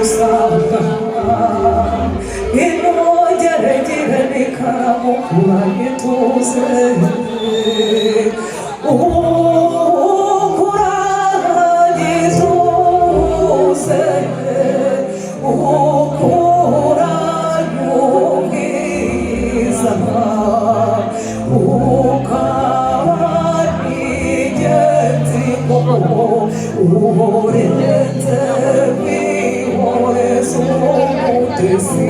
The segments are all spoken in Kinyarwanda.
Gusanga inongeregire n'ikaramu kuragituze ukuragituze ukuranyubwiza ukaba n'ingenzi koko urenze wihoreza umutesi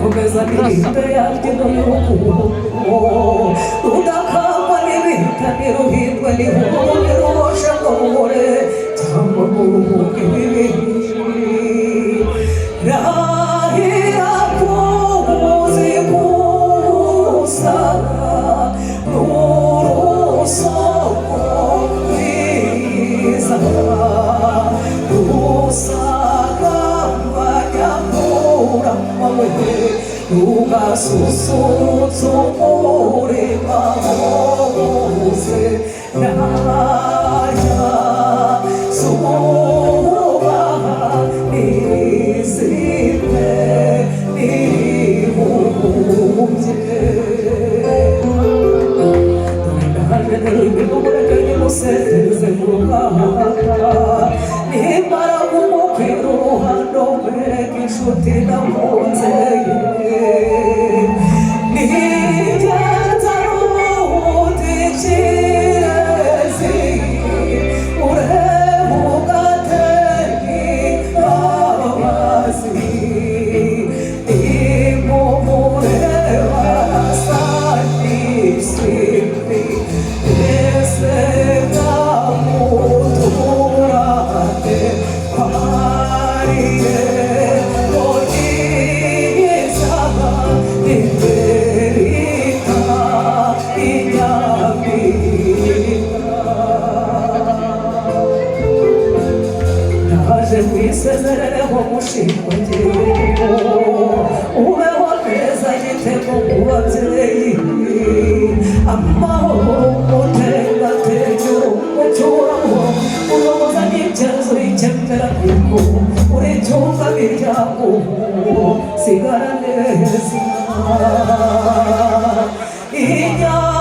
komeza nirinde yabyino y'urukundo udakangwa n'ibihita ntiruhindwe n'ihugu ntiruboshe ngo rubore cyangwa ngo ruhuke ibibi. Rahira kuzi gusara n'urusoko rwiza rusagamba nyamurama we rugasusurutsa umurima wose narya zuba nizime nihumbye. Nimara kumukwira uruhando nkwereka inshuti nakunze nigenza n'ubundi kirezi ureba ugatera imbabazi nimumureba asa n'isimbi ese nkamuturate kwariye ryiza iberita inyamibwa. Ndaje kwisezerereho mushimwe ngihugu ubeho neza gitego mu babyeyi amahoro umutengategero umucyuraho uyoboza n'icyezo ikemera kuko uri cyumva miryango sigara neza. Inyamibwa.